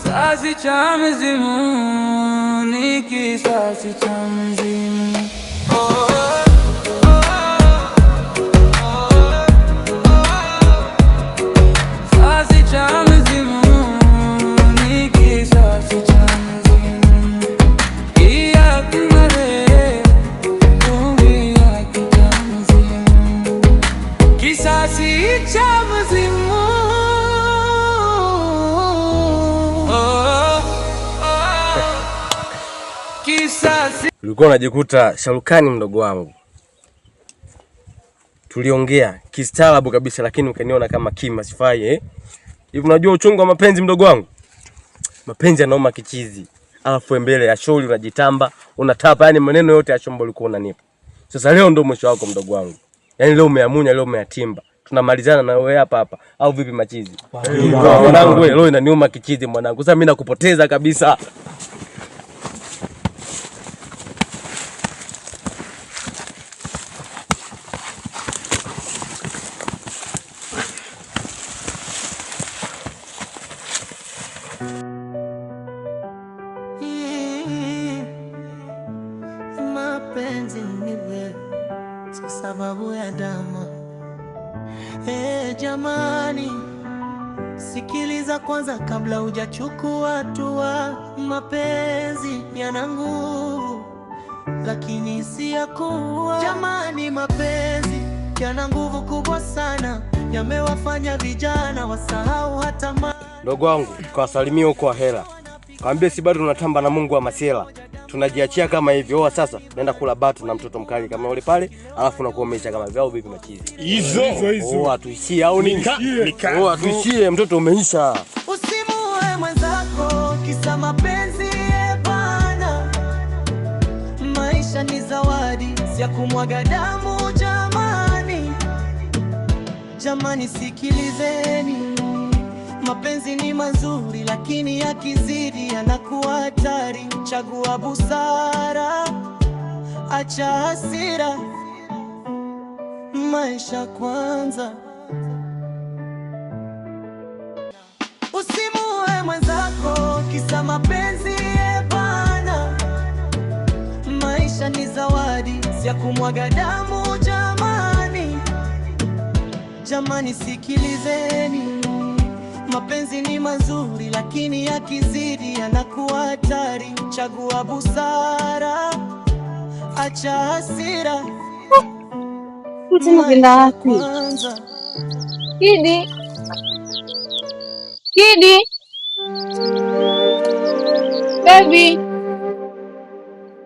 Sasi cha mzimu, ni kisasi cha mzimu. Oh, Sasi cha mzimu, ni kisasi cha mzimu. Iya kumare, iya cha mzimu. Kisasi cha mzimu. Oh, oh. Kisasi. Ulikuwa unajikuta Sharukani mdogo wangu. Tuliongea kistaarabu kabisa, lakini ukaniona kama kima sifai eh? Hivi unajua uchungu wa mapenzi mdogo wangu? Mapenzi yanauma kichizi. Alafu mbele ya shauri unajitamba, unatapa, yani maneno yote ya shombo ulikuwa unanipa. Sasa leo ndo mwisho wako mdogo wangu. Yaani leo umeamunya, leo umeatimba. Tunamalizana na wewe hapa hapa. Au vipi machizi? Mwanangu wewe, leo inaniuma kichizi mwanangu. Sasa mimi nakupoteza kabisa. Mapenzi ni wewe, si sababu ya damu. Hey, jamani, sikiliza kwanza kabla hujachukua hatua. Mapenzi yana nguvu, lakini si ya kuua. Jamani, mapenzi yana nguvu kubwa sana, yamewafanya vijana wasahau hata Ndogo wangu, kawasalimia huko hela. Kaambie si bado tunatamba na Mungu wa masiela. Tunajiachia kama hivyo. Oa sasa naenda kula bata na mtoto mkali kama yule pale, alafu nakuwa umeisha kama vyao vipi machizi. Hizo hizo. Oa tuishie au nini? Oa tuishie, mtoto umeisha. Usimuue mwenzako kisa mapenzi bana. Maisha ni zawadi, si ya kumwaga damu jamani. Jamani sikilizeni, mapenzi ni mazuri lakini yakizidi yanakuwa hatari. Chagua busara, acha hasira, maisha kwanza. Usimuue mwenzako kisa mapenzi bana. Maisha ni zawadi, si ya kumwaga damu jamani. Jamani sikilizeni, mapenzi ni mazuri lakini yakizidi yanakuwa hatari. Chagua busara, acha hasira, Tena kwenda maisha wapi? kwanza. Kidi, Kidi, baby,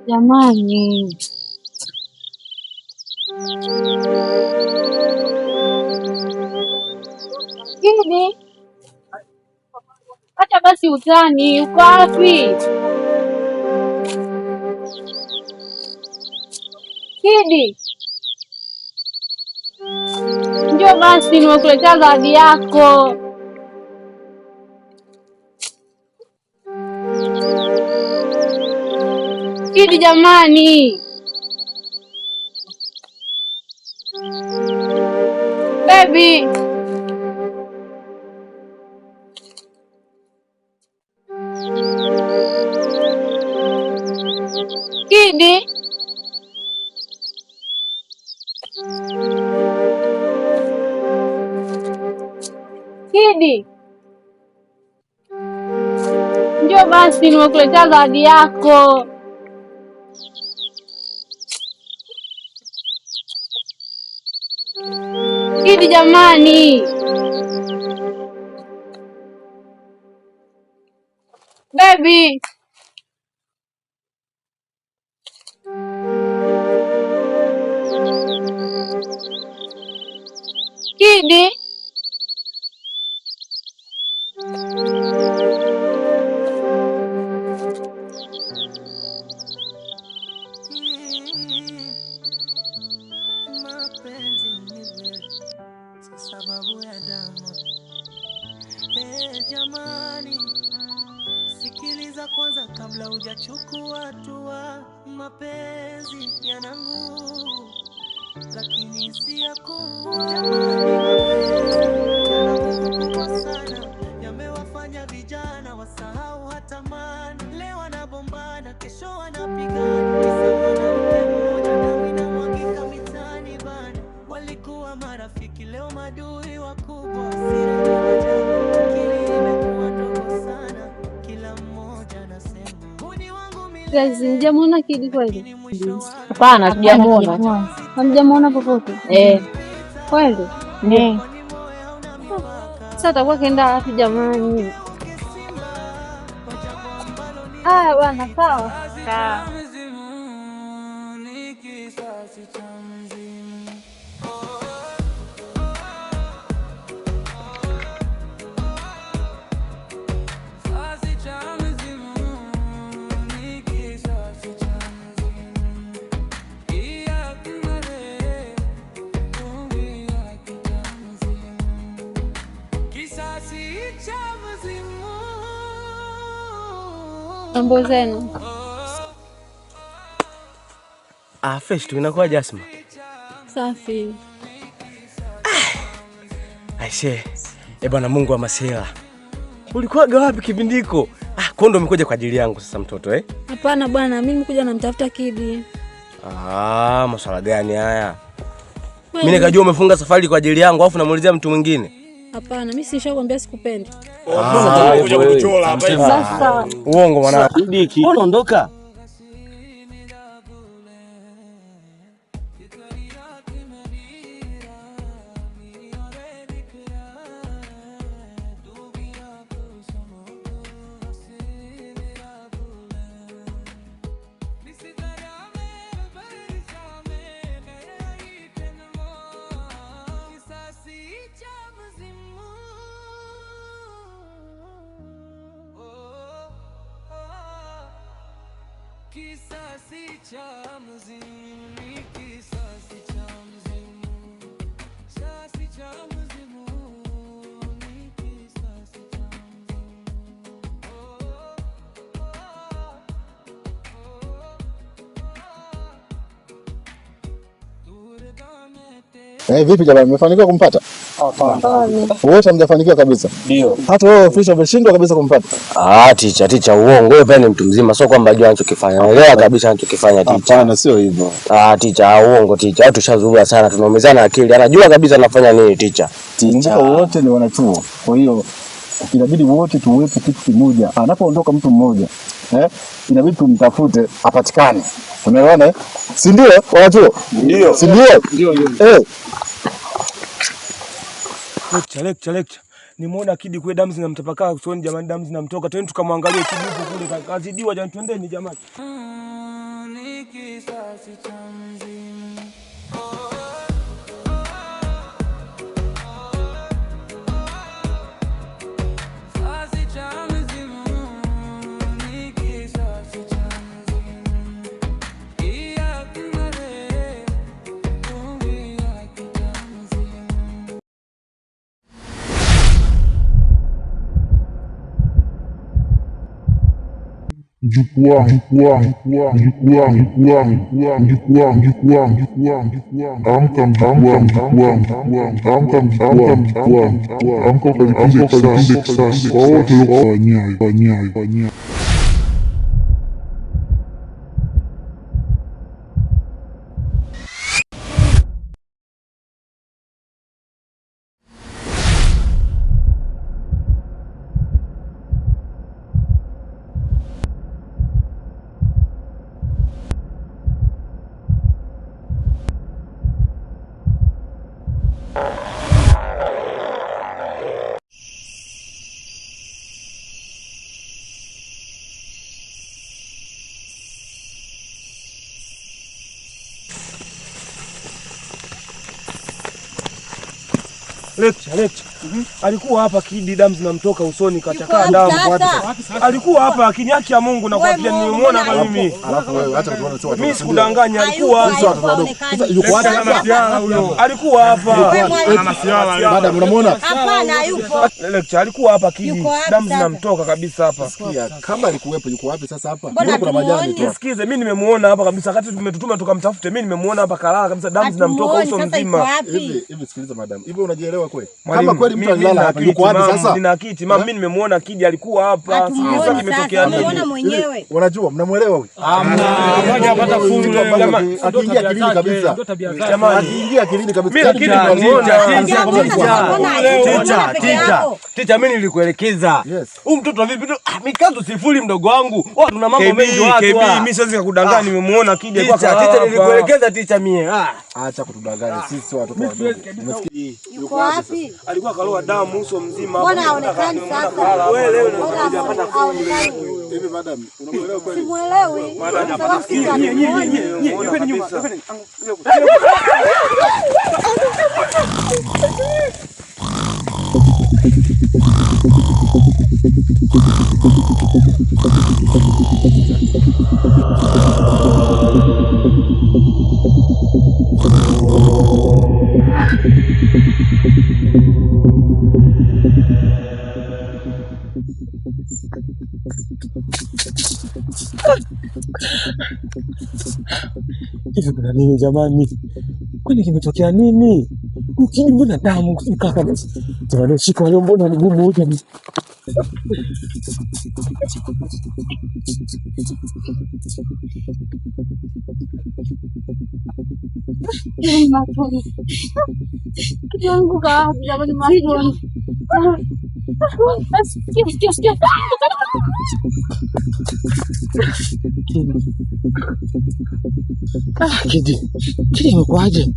jamani, Kidi, acha basi utani, uko wapi? Kidi, njoo basi, nimekuletea zawadi yako. Kidi jamani, baby, Kidi, Kidi, njoo basi, nimekuletea zawadi yako. Kidi jamani, baby, Kidi, Mapenzi ni wewe, si sababu ya damu. Hey, jamani, sikiliza kwanza kabla hujachukua hatua. Mapenzi yana nguvu, Lakini si ya kuua. Jamani, mapenzi yana nguvu kubwa sana, yamewafanya vijana wasahau hata maana. Leo wanabombana, kesho wanapigana, kisa mwanamke mmoja, damu inamwagika mitaani bana. Walikuwa marafiki, leo maadui wakubwa. Hasira na ajabu, akili imekuwa ndogo sana, kila mmoja anasema huu ni wangu Guys, milele, mjamuona Kidi kweli? lakini mwisho wake Hapana, hatujamuona. Hamjamuona popote Eh, kweli? eh. Sasa atakuwa kaenda wapi jamani? Haya bwana, sawa. Sawa. Mzimu ni kisasi cha mzimu. Kisasi cha mzimu ni kisasi cha mzimu. Iya kumare, kumbia kita mzimu. Kisasi cha mzimu. Mambo zenu. Ah, fresh tu inakuwaje Asma? Safi. Aisee. Eh bwana, Mungu wa masela. Ulikuwaga wapi kipindi hiko? Ah, kwa ndo umekuja kwa ajili yangu sasa mtoto eh? Hapana bwana, mimi nimekuja namtafuta Kidi. Ah, maswala gani haya? Kweli? Mimi nikajua umefunga safari kwa ajili yangu alafu namuulizia mtu mwingine. Hapana, mimi sishakwambia sikupendi. Ah, Kuja kutuchola hapa hivi. Sasa uongo mwanangu. Mbona ondoka? Kisasi cha mzimu ni kisasi cha mzimu. Kisasi cha mzimu ni kisasi cha mzimu. Oh, oh, oh, oh. Eh, vipi jamani, mmefanikiwa kumpata? Wote hamjafanikiwa kabisa? Ndio. Hata wewe ofisa umeshindwa kabisa kumpata? Ah, ticha, ticha uongo. Wewe pia ni mtu mzima, sio kwamba ajua anachokifanya. Elewa kabisa anachokifanya ticha. Hapana, sio hivyo. Ah, ticha, ah, uongo ticha. Watu tushazungumza sana, tunaumizana akili. Anajua kabisa anafanya nini ticha. Kumbuka wote ni wanachuo, kwa hiyo inabidi wote tuwepo kitu kimoja. Anapoondoka mtu mmoja inabidi tumtafute apatikane. Unaelewana eh? Si ndio wanachuo? Ndio. Si ndio? Ndio. Eh, Lecture, lecture, lecture. Nimeona Kidi kule damu zinamtapakaa usoni jamani, damu zinamtoka. Twende tukamwangalie Kidi huko kule kazidiwa jamani, twendeni jamani. Ni kisasi cha mzimu. Kisasi cha mzimu ni kisasi cha mzimu. Iya kumare, kumbia kita mzimu. Mjukuu wangu, mjukuu wangu, mjukuu wangu, mjukuu wangu, mjukuu wangu, mjukuu wangu, mjukuu wangu, mjukuu wangu. Amka mjukuu wangu, mjukuu wangu, mjukuu wangu. Amka mjukuu wangu, mjukuu wangu, mjukuu wangu. Amka ukalipize kisasi kwa wote waliokufanyia, fanyia, fanyia. Lecture. Alikuwa hapa Kidi, damu zinamtoka usoni, kachakaa damu. Alikuwa hapa lakini haki ya Mungu nakwambia nimemuona hapa mimi. Alafu wewe acha tuone sio. Mimi sikudanganya, alikuwa hapa. Yuko wapi sasa? Alikuwa hapa. Madam unamuona? Hapana, yupo. Lecture alikuwa hapa Kidi, damu zinamtoka kabisa hapa. Sikia, kama alikuwepo yuko wapi sasa hapa? Mbona kuna majani tu. Nisikize, mimi nimemuona hapa kabisa wakati tumetutuma tukamtafute, mimi nimemuona hapa kalala kabisa, damu zinamtoka uso mzima. Hivi sikiliza madam. Hivi unajielewa kweli? Kama kweli mtu alilala hapa yuko wapi sasa? Nina kiti mama, mimi nimemuona Kidi alikuwa hapa. Sasa kimetokea nini? Nimemuona mwenyewe. Unajua mnamuelewa huyu? Hamna. Hapata fungu leo jamaa. Akiingia akilini kabisa. Jamani, akiingia akilini kabisa. Mimi lakini nimemuona. Ticha, mimi nilikuelekeza. Huyu mtoto vipi? Mikazo sifuri mdogo wangu. Wao tuna mambo mengi watu. KB, mimi siwezi kukudanganya, nimemuona Kidi alikuwa kalala. Ticha, nilikuelekeza ticha mie. Acha kutudanganya sisi watoto wadogo. Umesikia? Yuko wapi? Alikuwa kaloa damu uso mzima. Mbona haonekani sasa? Wewe leo unakuja hapa haonekani. Hivi madam, unamuelewa kweli? Simuelewi. Madam, nyie nyuma. Hivi kuna nini jamani? Kwani kimetokea nini? Ukini mbona damu kaka? Jamani, shika leo mbona mguu mmoja. Kiwangu wapi jamani matoni? Sikia, sikia. Kidi. Kidi imekuaje?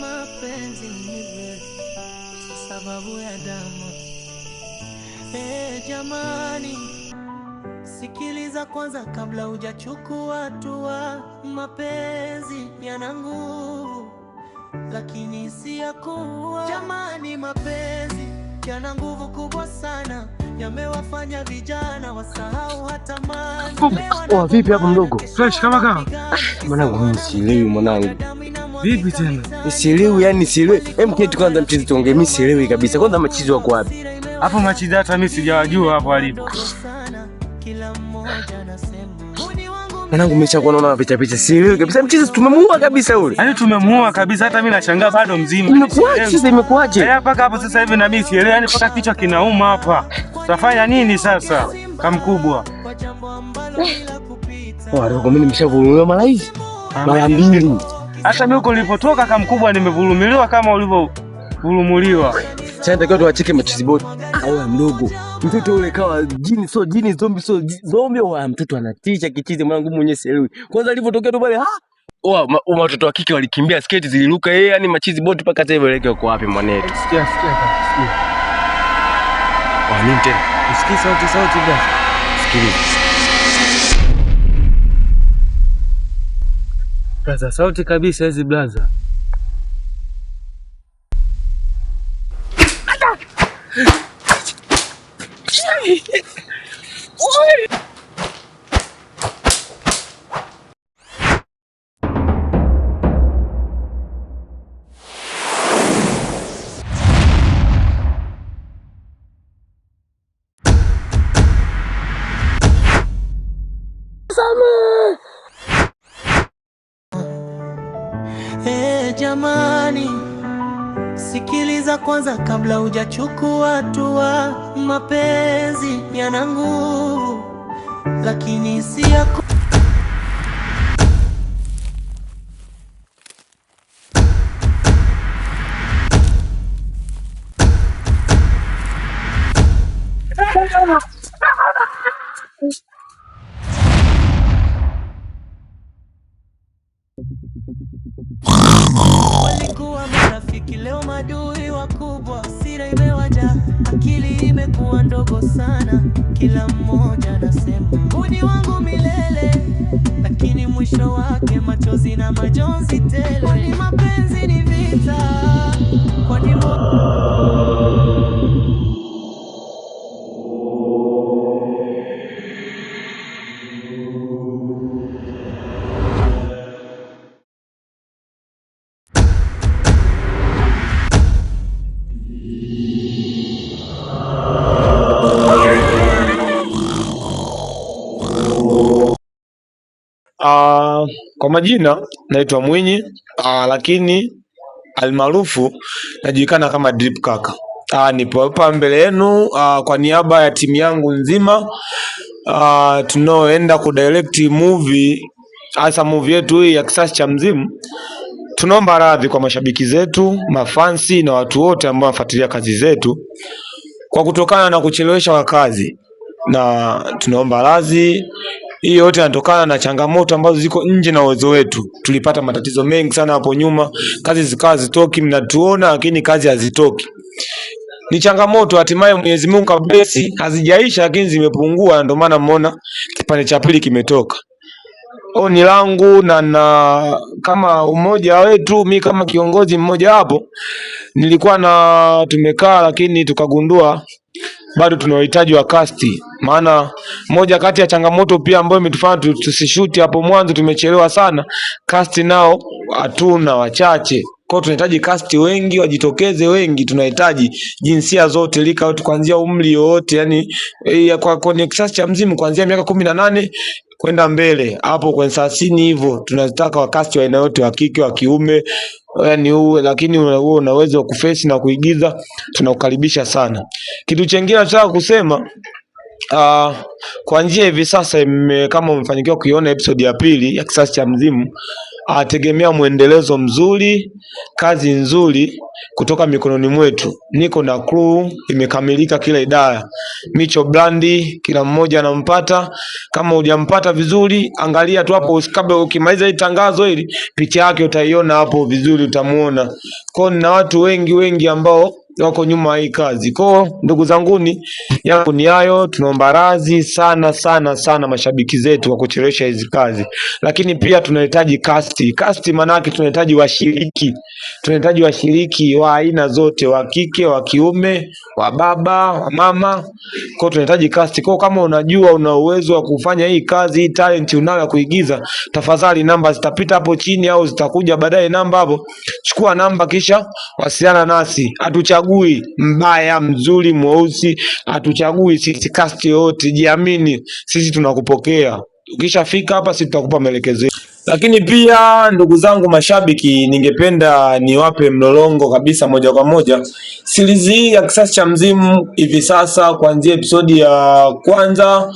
Mapenzi ni sababu ya damu. Hey, jamani, sikiliza kwanza kabla hujachukua hatua. Mapenzi yana nguvu lakini si ya kuua. Jamani, mapenzi yana nguvu kubwa sana, yamewafanya vijana wasahau hata maana. Vipi hapo mdogo? Fresh kama kama. Mwanangu mimi sielewi mwanangu. Vipi tena? Sielewi yani sielewi. Hem keti kwanza mchizi tuongee. Mimi sielewi kabisa. Kwanza machizi wako wapi? Hapo machizi hata mimi sijawajua hapo alipo. Mwanangu nimeshakuwa naona picha picha. Sielewi kabisa. Mchizi tumemuua kabisa yule. Yaani tumemuua kabisa, hata mimi nashangaa bado mzima. Imekuaje sasa, imekuaje? Eh, mpaka hapo sasa hivi na mimi sielewi, yaani mpaka kichwa kinauma hapa. Tutafanya nini sasa? Kamkubwa. Wadogo mimi nimeshavurumiwa mara hizi. Mara mbili. Hata mimi huko nilipotoka kamkubwa nimevurumiliwa kama ulivyovurumuliwa. Sasa natakiwa tuwacheke machizi boti. Au mdogo. Mtoto ule kawa jini so jini, zombi so zombi. Wa mtoto anatisha kichizi mwanangu mwenyewe sielewi. Kwanza alipotokea tu pale watoto wa kike walikimbia, sketi ziliruka yeye, yani machizi boti mpaka sasa hivi eleke uko wapi mwanetu? Sikia sikia sikia. Wa nini tena? Usikie sauti sauti basi. Sikiliza. Blaza, sauti kabisa hizi blaza. Hey, jamani, sikiliza kwanza kabla hujachukua hatua. Mapenzi yana nguvu lakini si ya Walikuwa marafiki, leo madui wakubwa. Hasira imewajaa, akili imekuwa ndogo sana. Kila mmoja anasema huu ni wangu milele, lakini mwisho wake machozi na majonzi tele. Kwani mapenzi ni vita? Kwani Kwa majina naitwa Mwinyi, lakini almaarufu najulikana kama Drip Kaka. Nipo hapa mbele yenu kwa niaba ya timu yangu nzima tunaoenda kudirect movie, hasa movie yetu hii ya Kisasi cha Mzimu. Tunaomba radhi kwa mashabiki zetu, mafansi na watu wote ambao wanafuatilia kazi zetu kwa kutokana na kuchelewesha kwa kazi, na tunaomba radhi. Hii yote inatokana na changamoto ambazo ziko nje na uwezo wetu. Tulipata matatizo mengi sana hapo nyuma, kazi zikawa hazitoki, mnatuona lakini kazi hazitoki. Ni changamoto, hatimaye Mwenyezi Mungu kablesi, hazijaisha lakini zimepungua, ndio maana mmeona kipande cha pili kimetoka. Oni langu na kama umoja wetu, mi kama kiongozi mmoja wapo nilikuwa na tumekaa, lakini tukagundua bado tuna uhitaji wa kasti, maana moja kati ya changamoto pia ambayo imetufanya tusishuti hapo mwanzo, tumechelewa sana, kasti nao hatuna, wachache. Kwa hiyo tunahitaji kasti wengi, wajitokeze wengi, tunahitaji jinsia zote, rika yote, kuanzia umri yoyote, yani kwa kwenye Kisasi cha Mzimu kuanzia miaka 18 kwenda mbele, hapo kwenye 30 hivyo tunataka wakasti wa aina yote, wa kike, wa kiume, yani uwe lakini uwe una uwezo wa kufesi na kuigiza, tunakukaribisha sana. Kitu chengine nataka kusema kwa njia hivi sasa kama umefanikiwa kuiona episode ya pili ya Kisasi cha Mzimu, tegemea mwendelezo mzuri, kazi nzuri kutoka mikononi mwetu. Niko na crew imekamilika, kila idara, Micho Blandi, kila mmoja anampata. Kama hujampata vizuri, angalia tu hapo, kabla ukimaliza hili tangazo hili, picha yake utaiona hapo vizuri, utamuona. Kwa nina watu wengi wengi ambao wako nyuma hii kazi. Kwa ndugu zanguni, yangu ni hayo, tunaomba radhi sana sana sana mashabiki zetu kwa kuchelewesha hizi kazi, lakini pia tunahitaji kasti. Kasti maana yake tunahitaji washiriki, tunahitaji washiriki wa aina zote, wa kike, wa kiume, wa baba, wa mama. Kwa tunahitaji kasti. Kwa kama unajua una uwezo wa kufanya hii kazi, hii talent unayo ya kuigiza, tafadhali namba zitapita hapo chini au zitakuja baadaye namba hapo. Chukua namba kisha wasiliana nasi. Hatuchagui mbaya, mzuri, mweusi, hatuchagui sisi kasti yoyote. Jiamini, sisi tunakupokea. Ukishafika hapa sisi tutakupa maelekezo. Lakini pia ndugu zangu mashabiki, ningependa niwape mlolongo kabisa moja kwa moja series hii ya Kisasi cha Mzimu hivi sasa, kuanzia episodi ya kwanza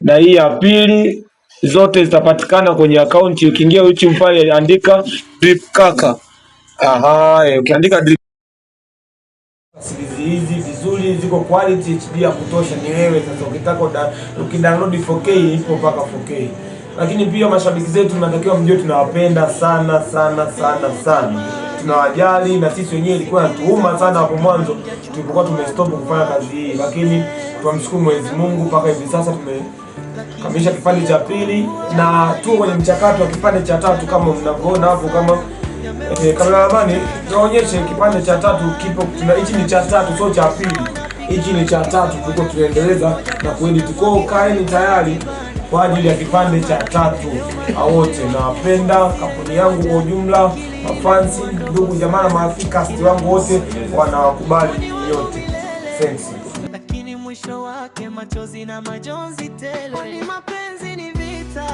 na hii ya pili, zote zitapatikana kwenye akaunti. Ukiingia YouTube pale andika Drip Kaka. Aha, ukiandika Drip series hizi vizuri, ziko quality HD ya kutosha. Ni wewe sasa ukitaka ukidownload 4K ipo mpaka 4K. Lakini pia mashabiki zetu tunatakiwa mjue tunawapenda sana sana sana sana, tunawajali, na sisi wenyewe ilikuwa inatuuma sana hapo mwanzo tulipokuwa tumestop kufanya kazi hii, lakini tunamshukuru Mwenyezi Mungu mpaka hivi sasa tumekamilisha kipande cha pili na tuko kwenye mchakato wa kipande cha tatu kama mnavyoona hapo. Kama kameramani tuonyeshe kipande cha tatu kipo, hichi ni cha tatu, sio cha pili, hichi ni cha tatu, tuko tunaendeleza na kuedit. Kwa kaeni tayari kwa ajili ya kipande cha tatu. Wote nawapenda, kampuni yangu kwa ujumla, mafansi, ndugu jamaa na marafiki, cast wangu wote wanawakubali yote. Thanks. Lakini mwisho wake machozi na majonzi tele. Kwani mapenzi ni vita?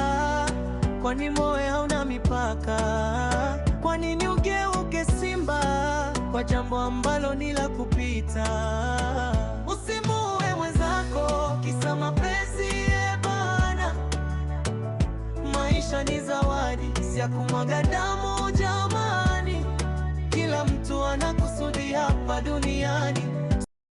Kwani moyo hauna mipaka? Kwa nini ugeuke simba kwa jambo ambalo ni la kupita? Usimuue mwenzako kisa mapenzi bana. Maisha ni zawadi, si ya kumwaga damu jamani. Kila mtu ana kusudi hapa duniani.